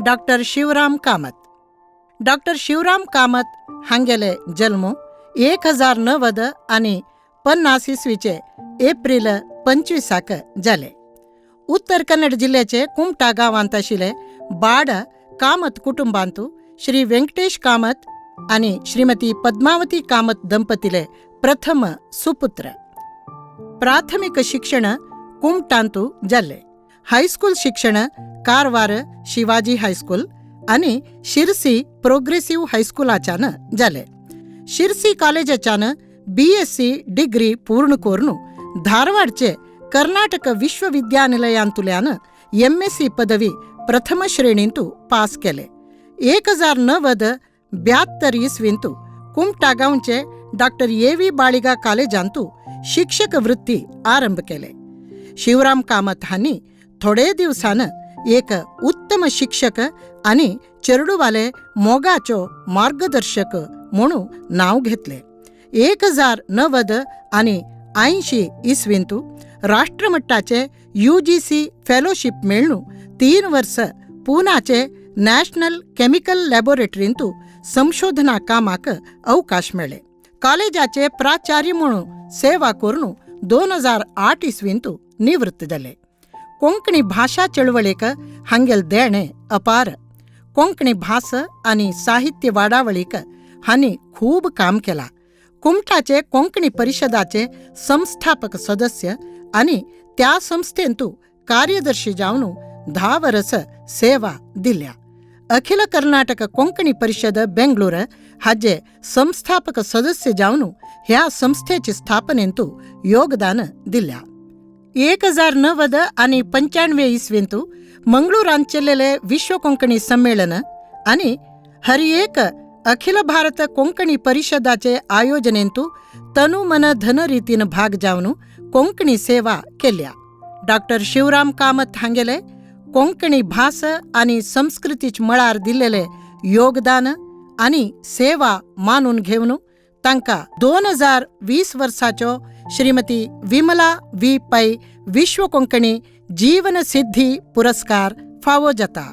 Doctor Shivram Kamat. Doctor Shivram Kamat हांगेले जल्म 1050 इसवीचे एप्रिल 25 जाले. उत्तर कन्नड जिल्ल्याचे कुमटा गांवांत आशिल्ले बाड कामत कुटुंबांतू श्री वेंकटेश कामत आनी श्रीमती पद्मावती कामत दंपतीले प्रथम सुपुत्र. प्राथमिक शिक्षण कुमटांतू जाल्ले. हायस्कूल शिक्षण कारवार शिवाजी हायस्कूल आनी शिरसी प्रोग्रेसिव्ह हायस्कुलाच्यान जाले. शिरसी कॉलेजाच्यान BSc degree पूर्ण करून धारवाडचे कर्नाटक विश्वविद्यानिलयांतुल्यान MSc पदवी प्रथम श्रेणींतू पास केले. 1072 इसवींतू कुमटा गांवचे डॉक्टर AV Baliga कॉलेजांतू शिक्षक वृत्ती आरंभ केले. शिवराम कामत हांणी थोडे दिवसान एक उत्तम शिक्षक आनी चेरडुवाले मोगाचो मार्गदर्शक म्हणून नांव घेतले. 1080 इसवींतू राष्ट्रमट्टाचे UGC fellowship मेळ्ळू 3 वर्स पुनाचे नॅशनल केमिकल लॅबोरेटरींतू संशोधना कामाक अवकाश मेळ्ळे. कॉलेजाचे प्राचार्य म्हणून सेवा करून 2008 इसवींतू निवृत्त जाले. कोंकणी भाशा चळवळीक हांगेल देणें अपार. कोंकणी भास आनी साहित्य वाडावळीक हांणी खूब काम केलां. कुमटाचे कोंकणी परिशदाचे संस्थापक सदस्य आनी त्या संस्थेंतू कार्यदर्शी जावन 10 वर्स सेवा दिल्या. अखिल कर्नाटक कोंकणी परिशद बेंगळूर हाजे संस्थापक सदस्य जावन ह्या संस्थेचे स्थापनेंतू योगदान दिल्या. 1095 इसवींतू मंगळूरांत चल्लेले विश्व कोंकणी संमेलन आनी हर एक अखिल भारत कोंकणी परिशदाचे आयोजनेंतू तनु मन धन रीतीन भाग जावन कोंकणी सेवा केल्या. डॉक्टर शिवराम कामत हांगेले कोंकणी भास आनी संस्कृतीच मळार दिल्लेले योगदान आनी सेवा मानून घेवन तांकां 2020 वर्साचो श्रीमती विमला वी पै विश्व कोंकणी जीवन सिद्धी पुरस्कार फावो जाता.